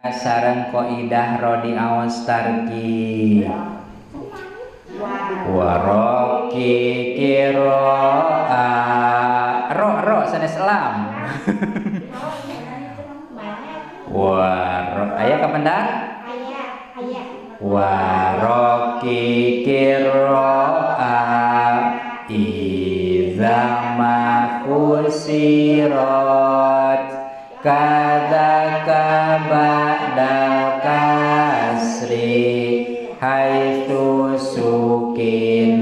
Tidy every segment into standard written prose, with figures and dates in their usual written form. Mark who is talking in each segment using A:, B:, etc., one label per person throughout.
A: Sareng qaidah rodi aos tarki waroki kiroa ro ro sanes lam waro aya kapendak waroki kiroa idza ma kusirat kadzaka ba'dal kasri haitsu sukinat.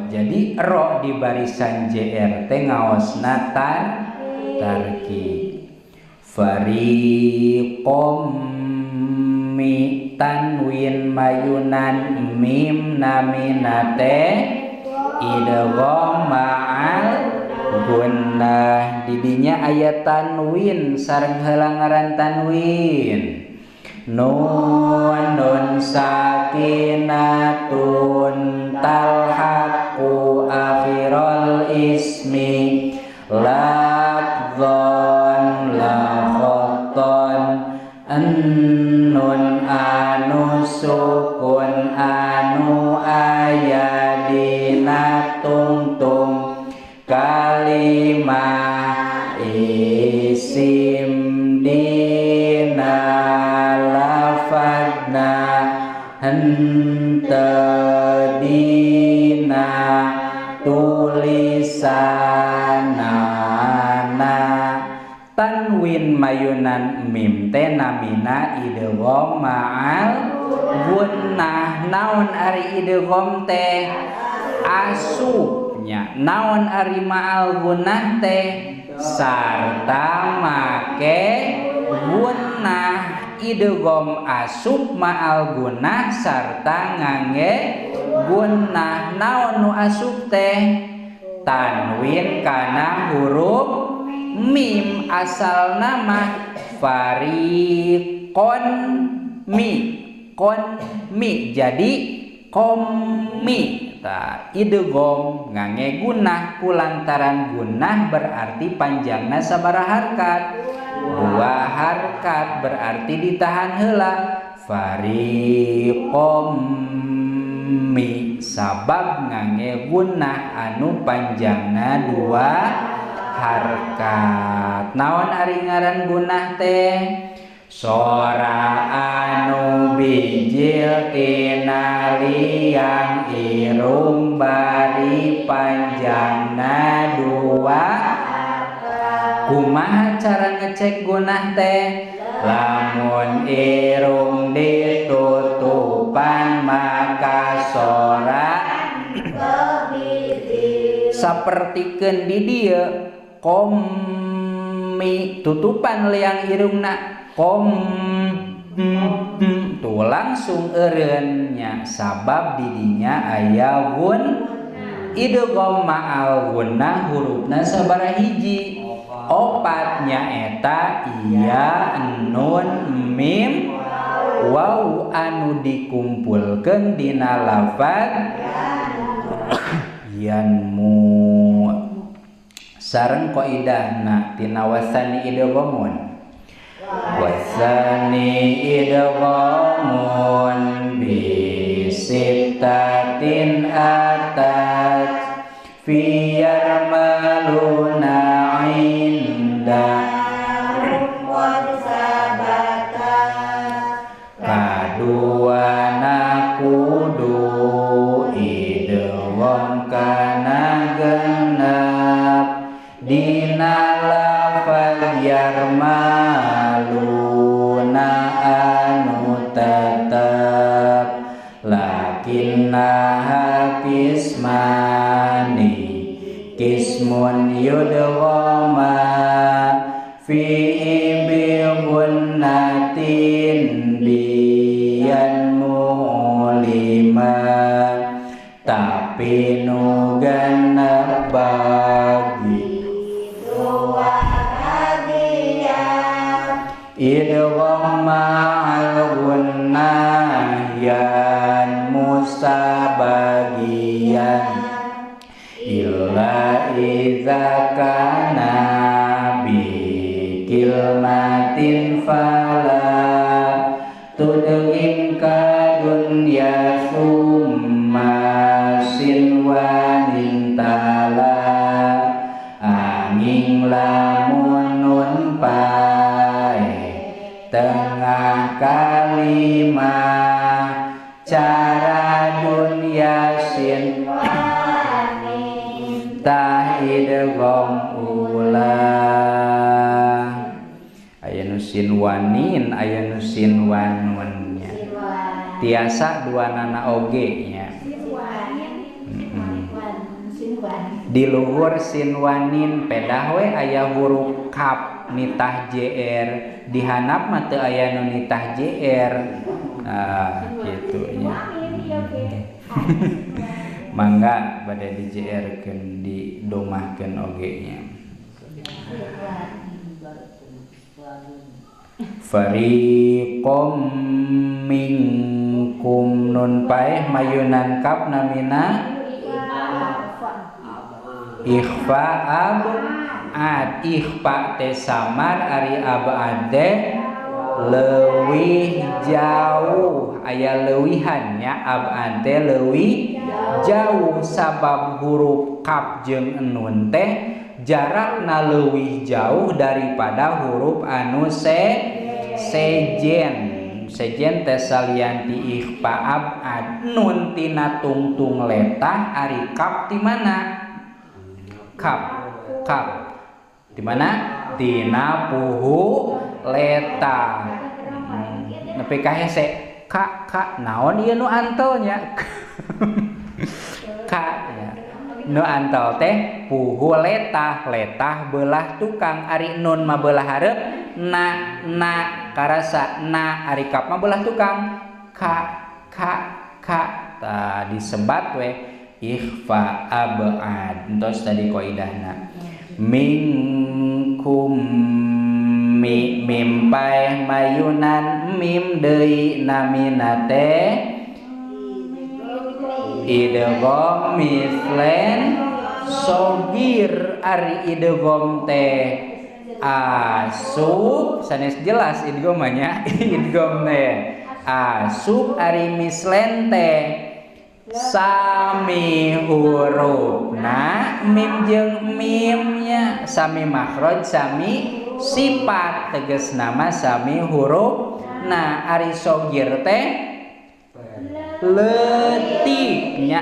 A: Jadi ro di barisan JR teh ngaosna tarki. Fariqom mi tanwin mayunan mim naminate idgham ma'al gunnah. Didinya aya tanwin sareng heula ngaran tanwin. Nun nun sakinatun talhaqu akhirul ismi lafzon la khaton nun anu sukun anu ayadina tungtung kalimah isim dina lafadna henteu dina tulisanana. Tanwin mayunan mim teh namina idgham ma'al gunnah. Naon ari idgham teh? Asupnya. Naon ari ma'al gunnah teh? Sarta make gunnah. Idgham asup ma'al gunnah sarta ngangge gunnah. Naon nu asup teh? Tanwin kana huruf mim. Asal nama fariqon mi, kon mi, jadi komi. Ta idgham ngangge gunnah kulantaran gunnah berarti panjangna sabaraha harkat? Dua harkat, berarti ditahan heula. Fariqom mi sabab ngangge gunnah anu panjangna dua harkat. Naon ari ngaran gunnah teh? Sora anu bijil tina liang irung bari panjangna dua. Kumaha cara ngecek gunnah teh? Lamun irung ditutupan maka sora sapertikeun di dieu komi tutupan liang irungna kom tuh langsung eureunnya sabab didinya aya gun. Idgham ma'al gunnah hurufna sabaraha hiji? Opatnya eta iya nun mim waw anu dikumpulkeun dina lafaz yanmu. Sareng qaidahna tina wasani idghamun. Wasani idghamun bi sittatin atat fi yarmaluna inda kaduana kudu idgham kana genep dina lafaz yarmaluna anu tetep lakinnaha kismani kismun yudghama fihi bi gunnatin biyan mulima tapi nu genep bagi
B: dua bagi
A: Idgham ma'al gunnah yan musabagiyan illa idza kana bi kilmatin fala tudghim ka dunya summa sinwanin tala angin lamun nun pae tengah kalimah cara dunya sin tah idgham ulah. Aya nu sin wanin, aya nu sin wanunnya. Tiasa dua nana oge nya. Di luhur sin wanin pedah we aya huruf kaf nitah jr, di handap mah teu aya nu nitah jr. Ah kitu nya. Mangga bade di jr keun di domahkeun oge nya. Fariqom minkum nun paeh mayunan kaf namina ikhfa ab ad. Ikhfa teh samar ari abad teh leuwih jauh, aya leuwihan nya, abad teh leuwih jauh sabab huruf kaf jeung nun teh jarakna leuwih jauh daripada huruf anu sejen. Sejen teh salian ti ikhfa abad, nun tina tungtung letah ari kaf ti mana? Kaf kaf di mana? Tina puhu letah. Nepi ka hese ka ka naon ieu nu antelnya? Ka ya. Nu antel teh puhu letah, letah belah tukang, ari nun mah belah hareup, na na karasa na, ari kaf mah belah tukang, ka ka ka. Tah disebat we ikhfa abad. Entos tadi kaidahna minkum mi mim paeh mayunan mim deui namina teh idgham mislen sogir. Ari idgham teh asup sanes jelas idghamnya. Idgham teh asup, ari mislen teh sami hurufna mim jeung mimnya, sami makhraj sami sifat, tegas nama sami huruf. Nah ari sogir teh leutiknya.